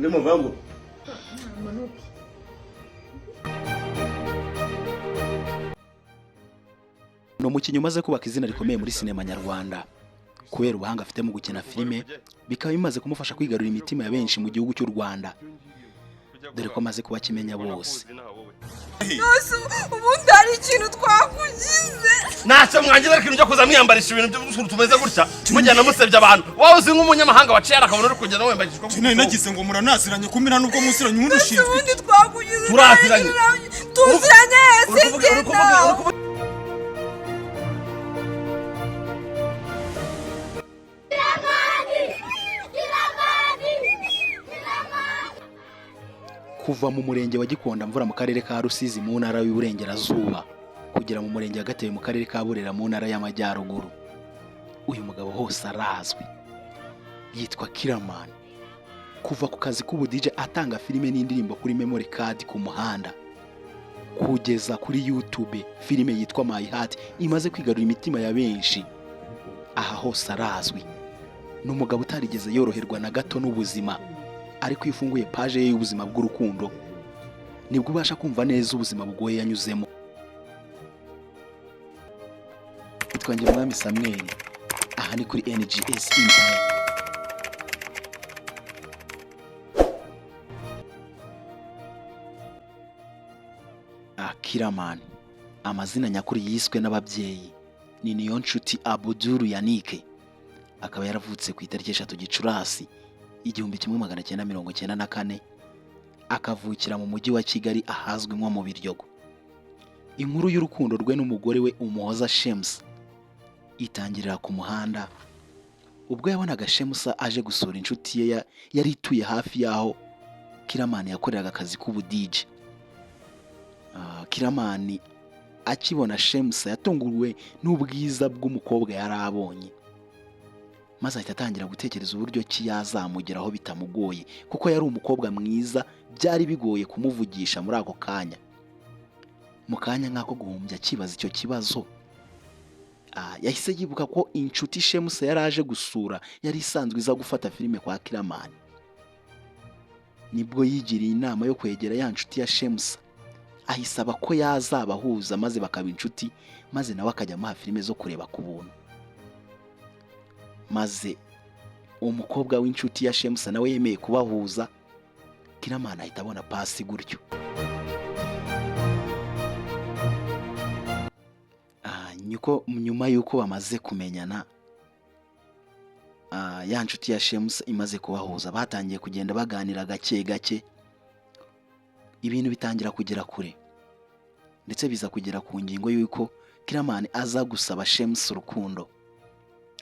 Ndimo ngo Manuke. Ni umukinnyi umaze kubaka izina rikomeye muri sinema nyarwanda kubera ubuhanga afite mu gukina filime, bikaba bimaze kumufasha kwigarurira imitima ya benshi mu gihugu cy'u Rwanda, dore ko amaze kuba akimenya bose. Nose ubundi hari ikintu twakugize? Ntacyo mwangiza, ariko ibintu byo kuza mwiyambarisha ibintu by'utuntu tumeze gutya, mugenda musebya abantu, wowe uzi nk'umunyamahanga waciye akabona uri kugenda wiyambarishwa. Nari nagize ngo muranaziranye, kumira nubwo muziranye, ubundi Nose ushinzwe ubundi twakugize? Turaziranye. Tuziranye. Uri kuvuga- uri kuvuga- uri kuvuga- Kuva mu murenge wa Gikonda Mvura mu karere ka Rusizi mu ntara y'Uburengerazuba kugera mu murenge wa Gatebe mu karere ka Burera mu ntara y'Amajyaruguru, uyu mugabo hose arazwi, yitwa Killaman. Kuva ku kazi k'ubu DJ atanga filime n'indirimbo kuri memory card ku muhanda, kugeza kuri YouTube filime yitwa My Heart imaze kwigarurira imitima ya benshi, aha hose arazwi. Ni umugabo utarigeze yoroherwa na gato n'ubuzima, ariko iyo ufunguye page ye y'ubuzima bw'urukundo nibwo ubasha kumva neza ubuzima bugoye yanyuzemo. Yitwa Mwami Samuel, aha ni kuri NGS Empire. Killaman, amazina nyakuri yiswe n'ababyeyi ni Niyonshuti Abuduru Yannick, akaba yaravutse ku itariki 3 Gicurasi 1994, akavukira mu mujyi wa Kigali ahazwi nko mu Biryogo. Inkuru y'urukundo rwe n'umugore we Umuhoza Shemusa itangirira ku muhanda, ubwo yabonaga Shemusa aje gusura inshuti ye yari ituye hafi y'aho Killaman yakoreraga akazi k'ubu DJ. Killaman akibona Shemusa yatunguwe n'ubwiza bw'umukobwa yari abonye, maze ahita atangira gutekereza uburyo ki yazamugeraho bitamugoye, kuko yari umukobwa mwiza, byari bigoye kumuvugisha muri ako kanya. Mu kanya nk'ako guhumbya akibaza icyo kibazo, yahise yibuka ko inshuti Shemusa yari aje gusura yari isanzwe iza gufata filime kwa Killaman. Nibwo yigiriye inama yo kwegera ya nshuti ya Shemusa, ayisaba ko yazabahuza maze bakaba inshuti, maze nawe akajya amuha filime zo kureba ku buntu. Maze uwo mukobwa w'inshuti ya Shemusa nawe yemeye kubahuza, Killaman ahita abona pasi gutyo. Nyuko nyuma y'uko bamaze kumenyana, ya nshuti ya Shemusa imaze kubahuza, batangiye kugenda baganira gake gake, ibintu bitangira kugera kure, ndetse biza kugera ku ngingo y'uko Killaman aza gusaba Shemusa urukundo,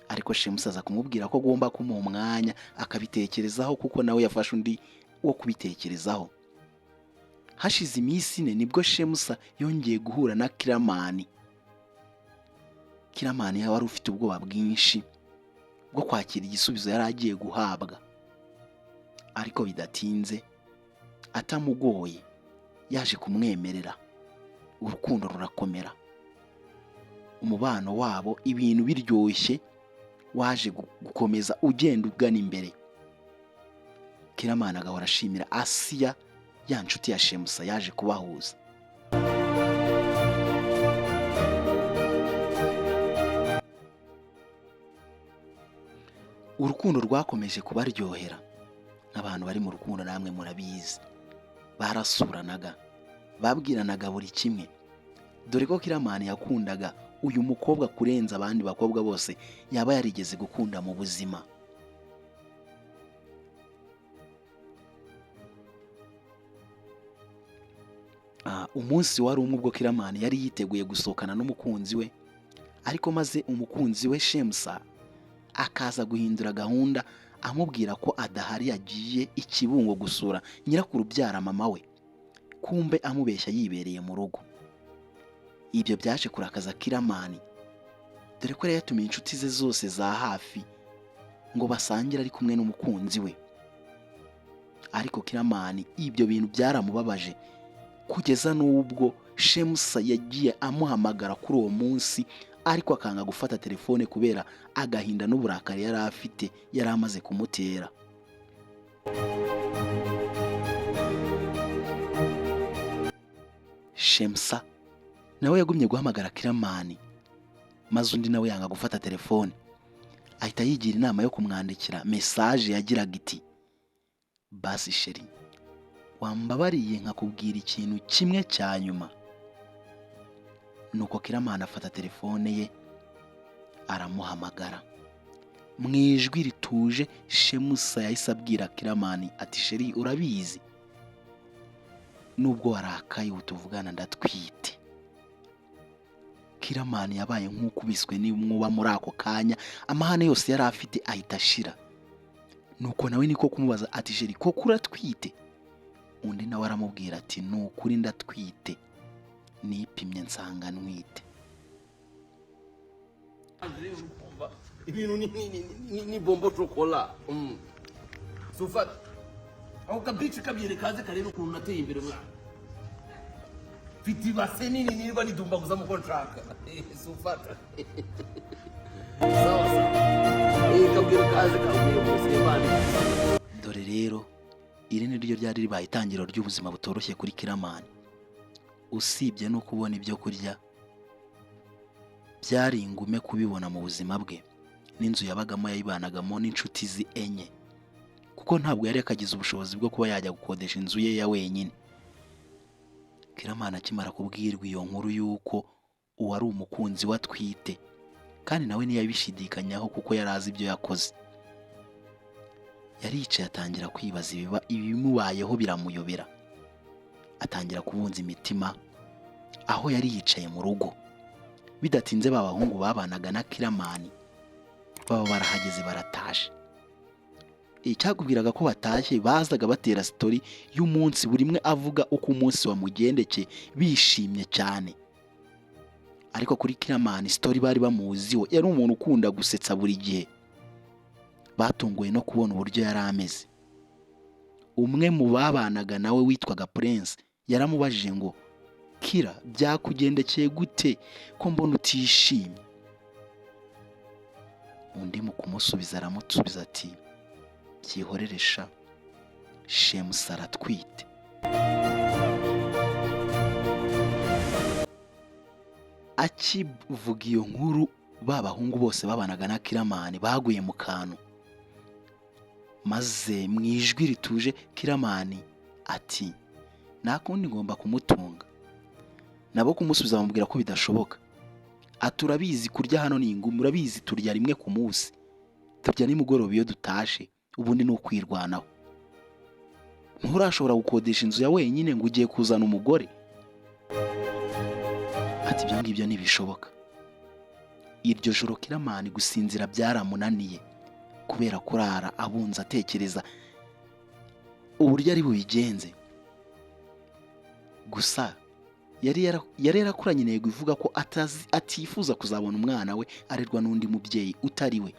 ariko Shemusa aza kumubwira ko agomba kumuha umwanya akabitekerezaho, kuko nawe yafashe undi wo kubitekerezaho. Hashize iminsi 4 nibwo Shemusa yongeye guhura na Killaman. Killaman wari ufite ubwoba bwinshi bwo kwakira igisubizo yari agiye guhabwa, ariko bidatinze atamugoye yaje kumwemerera, urukundo rurakomera, umubano wabo ibintu biryoshye waje gukomeza ugenda ugana imbere. Killaman agahora ashimira Asiya, ya nshuti ya Shemusa yaje kubahuza. Urukundo rwakomeje kubaryohera. Nk'abantu bari mu rukundo namwe murabizi, barasuranaga, babwiranaga buri kimwe, dore ko Killaman yakundaga uyu mukobwa kurenza abandi bakobwa bose yaba yarigeze gukunda mu buzima. Umunsi wari umwe ubwo Killaman yari yiteguye gusohokana n'umukunzi we, ariko maze umukunzi we Shemusa akaza guhindura gahunda, amubwira ko adahari, yagiye i Kibungo gusura nyirakuru ubyara mama we, kumbe amubeshya yibereye mu rugo. Ibyo byaje kurakaza Killaman, dore ko yari yatumiye inshuti ze zose za hafi ngo basangire ari kumwe n'umukunzi we. Ariko Killaman ibyo bintu byaramubabaje, kugeza n'ubwo Shemusa yagiye amuhamagara kuri uwo munsi, ariko akanga gufata telefone kubera agahinda n'uburakari yari afite yari amaze kumutera. Shemusa nawe yagumye guhamagara Kiramani, maze undi nawe yanga gufata telefone, ahita yigira inama yo kumwandikira message yagiraga iti: "Basi chéri, wambabariye nkakubwira ikintu kimwe cya nyuma." Nuko Kiramani afata telefone ye aramuhamagara. Mu ijwi rituje, Shemusa yahise abwira Kiramani ati: "Chéri, urabizi, nubwo warakaye ubu tuvugana ndatwite." Kiramani yabaye nk'ukubiswe n'inkuba muri ako kanya, amahane yose yari afite ahita ashira. Nuko nawe niko kumubaza ati: "Chéri, koko uratwite?" Undi nawe aramubwira ati: "Ni ukuri ndatwite, nipimye nsanga ntwite." Ibintu ni bonbon chocolat. Sufata ako kabici kabyere kaze karebe ukuntu nateye imbere mwana. Mfite ibase nini nirirwa nidumbaguzamo uko nshaka. Sufata, sawa sawa. Kabwire kaze kabwire musemani. Dore rero iri ni ryo ryari ribaye itangiriro ry'ubuzima butoroshye kuri Kiramani. Usibye no kubona ibyo kurya byari ingume kubibona mu buzima bwe, n'inzu yabagamo yayibanagamo n'inshuti ze enye, kuko ntabwo yari yakagize ubushobozi bwo kuba yajya gukodesha inzu ye ya wenyine. Kiramani akimara kubwirwa iyo nkuru y'uko uwari umukunzi we atwite, kandi nawe ntiyabishidikanyaho kuko yari azi ibyo yakoze, yaricaye atangira kwibaza ibiba ibimubayeho, biramuyobera, atangira kubunza imitima aho yari yicaye mu rugo. Bidatinze ba bahungu babanaga na Kiramani baba barahageze, baratashe. Icyakubwiraga ko batashye, bazaga batera story y'umunsi, buri umwe avuga uko umunsi wamugendekeye, bishimye cyane. Ariko kuri Kiramani, story bari bamuziho yari umuntu ukunda gusetsa buri gihe, batunguwe no kubona uburyo yari ameze. Umwe mu babanaga nawe witwaga Prince yaramubajije ngo: "Kira, byakugendekeye gute ko mbona utishimye?" Undi mu kumusubiza aramusubiza ati: "Byihorere sha, Shemusa aratwite." Akivuga iyo nkuru, ba bahungu bose babanaga na Kiramani baguye mu kantu, maze mu ijwi rituje Kiramani ati: "Nta kundi, ngomba kumutunga." Nabo kumusubiza bamubwira ko bidashoboka. Ati: "Urabizi, kurya hano ni ingumi, urabizi turya rimwe ku munsi, turya nimugoroba iyo dutashe, ubundi ni ukwirwanaho. Nturashobora gukodesha inzu ya wenyine ngo ugiye kuzana umugore." Ati: "Ibyo ngibyo ntibishoboka." Iryo joro Kiramani gusinzira byaramunaniye kubera kurara abunza atekereza uburyo ari bubigenze. Gusa yari yarakuranye intego ivuga ko atifuza kuzabona umwana we arerwa n'undi mubyeyi utari we,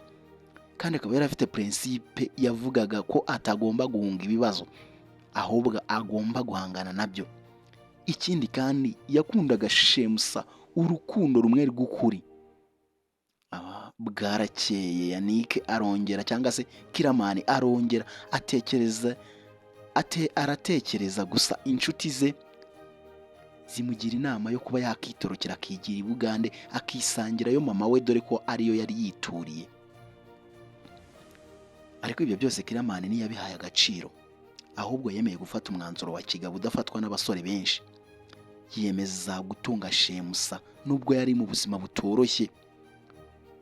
kandi akaba yari afite principe yavugaga ko atagomba guhunga ibibazo, ahubwo agomba guhangana nabyo. Ikindi kandi, yakundaga Shemusa urukundo rumwe rw'ukuri. Aba bwarakeye, Yannick arongera, cyangwa se Kiramani arongera atekereza aratekereza. Gusa inshuti ze zimugira inama yo kuba yakitorokera akigira i Bugande, akisangirayo mama we, dore ko ariyo yari yituriye. Ariko ibyo byose Kiramani ntiyabihaye agaciro, ahubwo yemeye gufata umwanzuro wa kigabo udafatwa n'abasore benshi, yiyemeza gutunga Shemusa nubwo yari mu buzima butoroshye,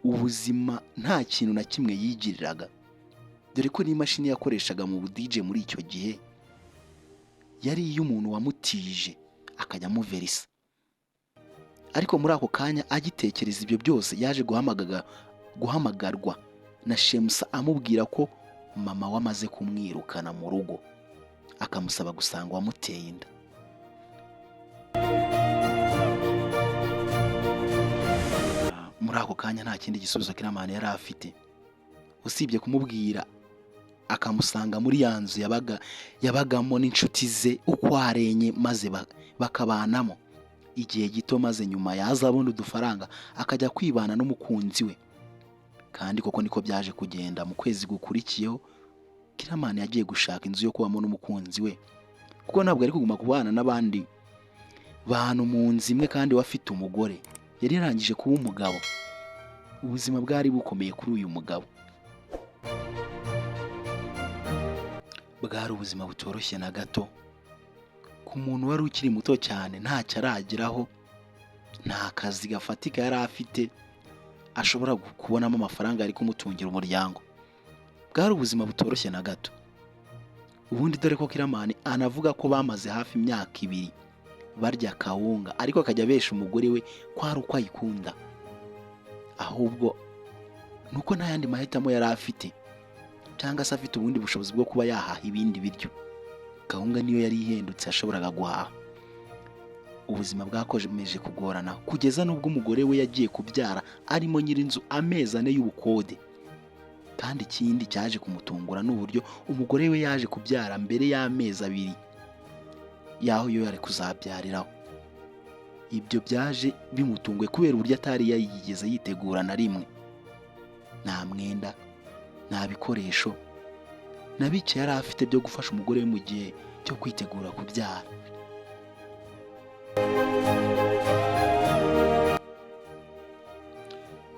ubuzima nta kintu na kimwe yigiriraga, dore ko n'imashini yakoreshaga mu budije muri icyo gihe yari iy'umuntu wamutije akajya amuverisa. Ariko muri ako kanya agitekereza ibyo byose, yaje guhamagarwa na Shemusa amubwira ko mama we amaze kumwirukana mu rugo, akamusaba gusanga uwamuteye inda. Muri ako kanya nta kindi gisubizo Kiramani yari afite usibye kumubwira akamusanga muri ya nzu yabagamo n'inshuti ze uko arenye, maze bakabanamo igihe gito, maze nyuma yazabona udufaranga akajya kwibana n'umukunzi we. Kandi koko niko byaje kugenda. Mu kwezi gukurikiyeho Kiramani yagiye gushaka inzu yo kubamo n'umukunzi we, kuko ntabwo ari kuguma kubana n'abandi. Bantu mu nzu imwe, kandi we afite umugore, yari yarangije kuba umugabo. Ubuzima bwari bukomeye kuri uyu mugabo, bwari ubuzima butoroshye na gato ku muntu wari ukiri muto cyane, ntacyo arageraho, nta kazi gafatika yari afite ashobora kubonamo amafaranga ari kumutungira umuryango. Bwari ubuzima butoroshye na gato. Ubundi dore ko Kiramani anavuga ko bamaze hafi imyaka 2 barya kawunga, ariko akajya abesha umugore we ko ari uko ayikunda, ahubwo nuko nta yandi mahitamo yari afite, cyangwa se afite ubundi bushobozi bwo kuba yahaha ibindi biryo. Kawunga niyo yari ihendutse yashoboraga guhaha. Ubuzima bwakomeje kugorana kugeza n'ubwo umugore we yagiye kubyara arimo nyir'inzu amezi 4 y'ubukode. Kandi ikindi cyaje kumutungura ni uburyo umugore we yaje kubyara mbere y'amezi 2 y'aho yo yari kuzabyariraho. Ibyo byaje bimutunguye kubera uburyo atari yayigeze yitegura na rimwe. Nta mwenda, nta bikoresho na bike yari afite byo gufasha umugore we mu gihe cyo kwitegura kubyara.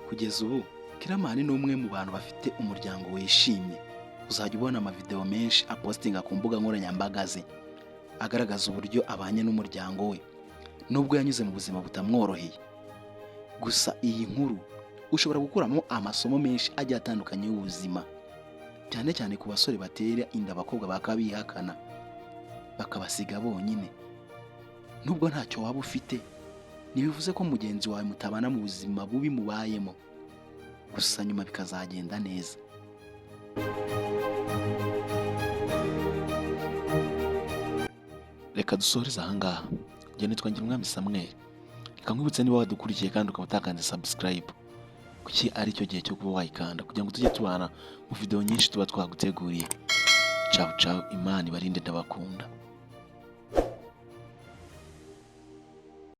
Kugeza ubu Kiramani ni umwe mu bantu bafite umuryango wishimye. Uzajya ubona amavideo menshi apostinga ku mbuga nkoranyambaga ze agaragaza uburyo abanye n'umuryango we, nubwo yanyuze mu buzima butamworoheye. Gusa iyi nkuru ushobora gukuramo amasomo menshi agiye atandukanye y'ubuzima, cyane cyane ku basore batera inda abakobwa bakabihakana bakabasiga bonyine. Nubwo ntacyo waba ufite, ntibivuze ko mugenzi wawe mutabana mu buzima bubi mubayemo, gusa nyuma bikazagenda neza. Reka dusoreze ahangaha. Njye nitwa Ngirumwami Samuel. Reka nkwibutse, niba wadukurikiye kandi ukaba utakanze subscribe, kuki ari cyo gihe cyo kuba wayikanda kugira ngo tujye tubana mu video nyinshi tuba twaguteguriye. Ciao ciao, Imana ibarinde, ndabakunda.